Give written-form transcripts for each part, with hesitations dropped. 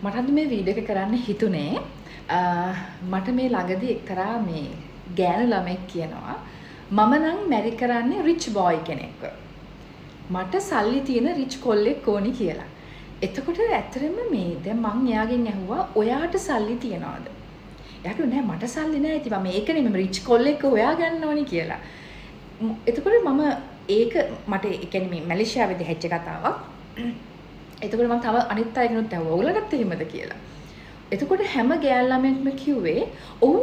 මට අද මේ වීඩියෝ එක කරන්න හිතුනේ මට මේ ළඟදී එක්තරා මේ ගෑනු ළමෙක් කියනවා මම නම් මැරි කරන්නේ රිච් බෝයි කෙනෙක්ව. මට සල්ලි තියෙන රිච් කොල්ලෙක් ඕනි කියලා. එතකොට ඇත්තටම මේ දැන් මං එයාගෙන් ඇහුවා ඔයාට සල්ලි තියනවද? එයා කිව්වා නෑ, මට සල්ලි නෑ. ඉතින් මම ඒකනේ මම රිච් කොල්ලෙක්ව හොයාගන්න ඕනි කියලා. එතකොට මම ඒක මට ඒ කියන්නේ මේ මැලේසියාවේදී හැච්ච කතාවක්. එතකොට මම තව අනිත් අයගෙනුත් ඇහුවා ඔයගොල්ලන්ටත් එහෙමද කියලා. එතකොට හැම ගෑල් ළමයෙක්ම කිව්වේ ඔව්,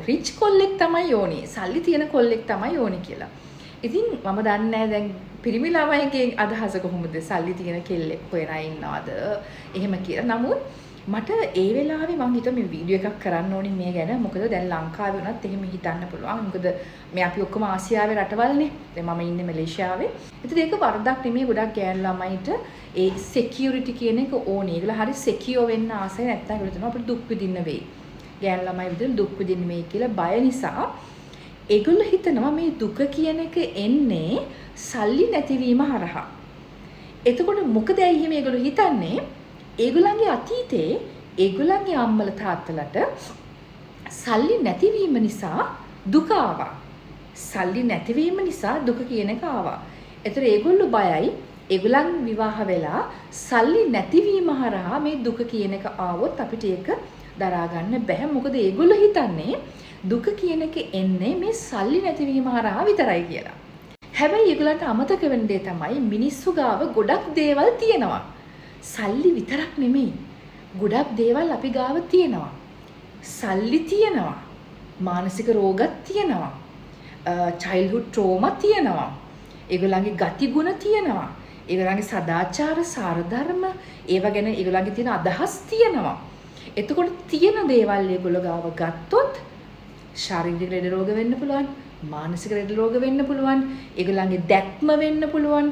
රිච් කොල්ලෙක් තමයි ඕනි. සල්ලි තියෙන කොල්ලෙක් තමයි ඕනි කියලා. ඉතින් මම දන්නේ නෑ දැන් පිරිමි ළමයිගේ අදහස කොහොමද, සල්ලි තියෙන කෙල්ලෙක් හොයන අය ඉන්නවද එහෙම කියලා. නමුත් මට ඒ වෙලාවේ මං හිතුවා මේ වීඩියෝ එකක් කරන්න ඕනි මේ ගැන. මොකද දැන් ලංකාවේ වුණත් එහෙම හිතන්න පුළුවන්. මොකද මේ අපි ඔක්කොම ආසියාවේ රටවල්නේ. දැන් මම ඉන්නේ මැලේසියාවේ. ඉතින් ඒක වරදක් නෙමෙයි, ගොඩක් ගෑනු ළමයිට ඒ සිකියුරිටි කියන එක ඕනේ. ඒගොල්ලෝ හරි සිකියෝර් වෙන්න ආසයි. නැත්නම් ඒගොල්ලෝ හිතනවා අපිට දුක් විඳින්න වෙයි. ගෑනු ළමයි විදිහට දුක් විඳින්න වෙයි කියලා බය නිසා ඒගොල්ලෝ හිතනවා මේ දුක කියන එක එන්නේ සල්ලි නැතිවීම හරහා. එතකොට මොකද ඇයි එහෙම ඒගොල්ලෝ හිතන්නේ? ඒගොල්ලන්ගේ අතීතේ ඒගොල්ලන්ගේ අම්මලා තාත්තලාට සල්ලි නැතිවීම නිසා දුක ආවා. සල්ලි නැතිවීම නිසා දුක කියන එක ආවා. ඒතර ඒගොල්ලෝ බයයි ඒගොල්ලන් විවාහ වෙලා සල්ලි නැතිවීම හරහා මේ දුක කියන එක ආවොත් අපිට ඒක දරා ගන්න බැහැ. මොකද ඒගොල්ලෝ හිතන්නේ දුක කියන එක එන්නේ මේ සල්ලි නැතිවීම හරහා විතරයි කියලා. හැබැයි ඒගොල්ලන්ට අමතක වෙන දේ තමයි මිනිස්සු ගාව ගොඩක් දේවල් තියෙනවා. සල්ලි විතරක් නෙමෙයි. ගොඩක් දේවල් අපි ගාව තියෙනවා. සල්ලි තියෙනවා. මානසික රෝගත් තියෙනවා. චයිල්ඩ්හුඩ් ට්‍රෝමා තියෙනවා. ඒගොල්ලන්ගේ ගතිගුණ තියෙනවා. ඒගොල්ලන්ගේ සදාචාර සාරධර්ම ඒවා ගැන ඒගොල්ලන්ගේ තියෙන අදහස් තියෙනවා. එතකොට තියෙන දේවල් ඒගොල්ලෝ ගාව ගත්තොත් ශාරීරික ලෙඩ රෝග වෙන්න පුළුවන්, මානසික ලෙඩ රෝග වෙන්න පුළුවන්, ඒගොල්ලන්ගේ දැක්ම වෙන්න පුළුවන්,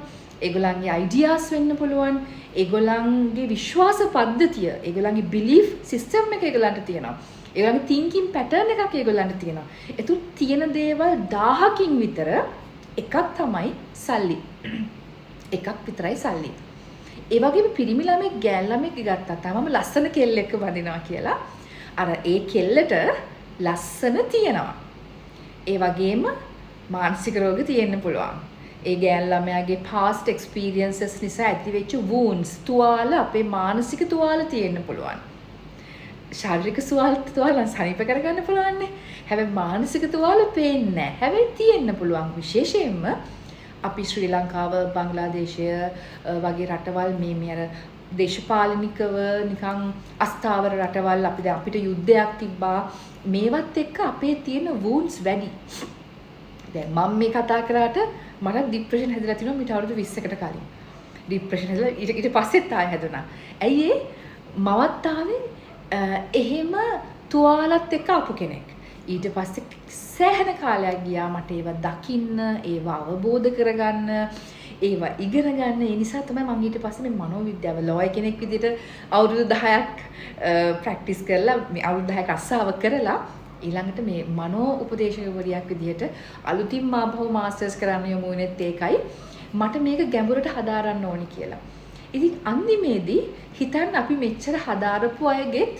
ඒගොල්ලන්ගේ අයිඩියාස් වෙන්න පුළුවන්, ඒගොල්ලන්ගේ විශ්වාස පද්ධතිය, ඒගොල්ලන්ගේ බිලීෆ් සිස්ටම් එක ඒගොල්ලන්ට තියෙනවා. ඒගොල්ලන්ගේ තින්කින් පැටර්න් එකක් ඒගොල්ලන්ට තියෙනවා. එතකොට තියෙන දේවල් 1000කින් විතර එකක් තමයි සල්ලි. එකක් විතරයි සල්ලි. ඒ වගේම පිරිමි ළමෙක් ගෑනු ළමෙක් ගත්තා තමම ලස්සන කෙල්ලෙක්ව බඳිනවා කියලා. අර ඒ කෙල්ලට ලස්සන තියෙනවා. ඒ වගේම මානසික රෝග තියෙන්න පුළුවන්. ඒ ගෑනු ළමයාගේ past experiences නිසා ඇතිවෙච්ච wounds, තුවාල, අපේ මානසික තුවාල තියෙන්න පුළුවන්. ශාරීරික තුවාල නම් සනීප කරගන්න පුළුවන්නේ. හැබැයි මානසික තුවාල පේන්නේ නැහැ. හැබැයි තියෙන්න පුළුවන්. විශේෂයෙන්ම අපි ශ්‍රී ලංකාව, බංග්ලාදේශය වගේ රටවල් මේ මේ අර දේශපාලනිකව නිකන් අස්ථාවර රටවල්, අපි දැන් අපිට යුද්ධයක් තිබ්බා. මේවත් එක්ක අපේ තියෙන wounds වැඩි. දැන් මම මේ කතා කරාට මට ඩිප්‍රෙෂන් හැදලා තිනවා මීට අවුරුදු 20කට කලින්. ඩිප්‍රෙෂන් හැදලා ඊට ඊට පස්සෙත් ආයෙ හැදුනා. ඇයි ඒ? මවත් ආවේ එහෙම තුවාලත් එක්ක ආපු කෙනෙක්. ඊට පස්සේ සෑහෙන කාලයක් ගියා මට ඒවා දකින්න, ඒවා අවබෝධ කරගන්න, ඒවා ඉගෙන ගන්න. ඒ නිසා තමයි මං ඊට පස්සේ මේ මනෝවිද්‍යාව ලෝයර් කෙනෙක් විදිහට අවුරුදු 10ක් ප්‍රැක්ටිස් කරලා, මේ අවුරුදු 10ක් රස්සාව කරලා, ඊළඟට මේ මනෝ උපදේශකවරියක් විදිහට අලුතින්ම ආපහු මාස්ටර්ස් කරන්න යොමු වුණෙත් ඒකයි. මට මේක ගැඹුරට හදාරන්න ඕනි කියලා. ඉතින් අන්තිමේදී හිතන්න, අපි මෙච්චර හදාරපු අයගෙත්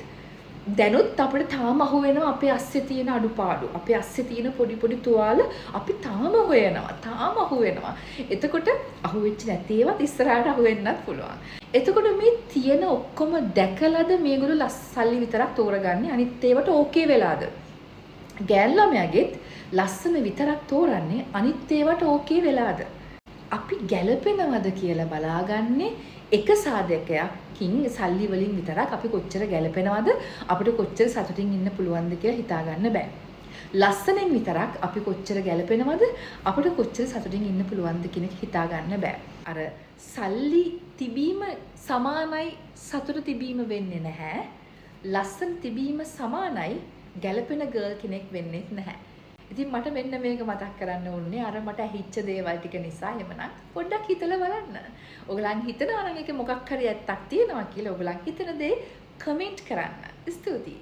දැනුත් අපිට තාම අහු වෙනවා අපේ අස්සේ තියෙන අඩුපාඩු. අපේ අස්සේ තියෙන පොඩි පොඩි තුවාල අපි තාම හොයනවා. තාම අහු වෙනවා. එතකොට අහු වෙච්ච නැති ඒවාත් ඉස්සරහට අහු වෙන්නත් පුළුවන්. එතකොට මේ තියෙන ඔක්කොම දැකලාද මේගොල්ලෝ සල්ලි විතරක් තෝරගන්නේ, අනිත් ඒවට ඕකේ වෙලාද? ගෑනු ළමයාගෙත් ලස්සන විතරක් තෝරන්නේ අනිත් ඒවට ඕකේ වෙලාද? අපි ගැලපෙනවද කියලා බලාගන්නේ එක සාධකයකින් සල්ලි වලින් විතරක් අපි කොච්චර ගැලපෙනවද, අපිට කොච්චර සතුටින් ඉන්න පුළුවන්ද කියලා හිතාගන්න බෑ. ලස්සනෙන් විතරක් අපි කොච්චර ගැලපෙනවද, අපිට කොච්චර සතුටින් ඉන්න පුළුවන්ද කියන එක හිතාගන්න බෑ. අර සල්ලි තිබීම සමානයි සතුට තිබීම වෙන්නේ නැහැ. ලස්සන තිබීම සමානයි ගැලපෙන ගර්ල් කෙනෙක් වෙන්නෙත් නැහැ. ඉතින් මට මෙන්න මේක මතක් කරන්න ඕනේ අර මට ඇහිච්ච දේවල් ටික නිසා. එහෙමනම් පොඩ්ඩක් හිතලා බලන්න. ඔයගලන් හිතනවා නම් ඒකේ මොකක් හරි ඇත්තක් තියෙනවා කියලා, ඔයගලන් හිතන දේ කමෙන්ට් කරන්න. ස්තුතියි.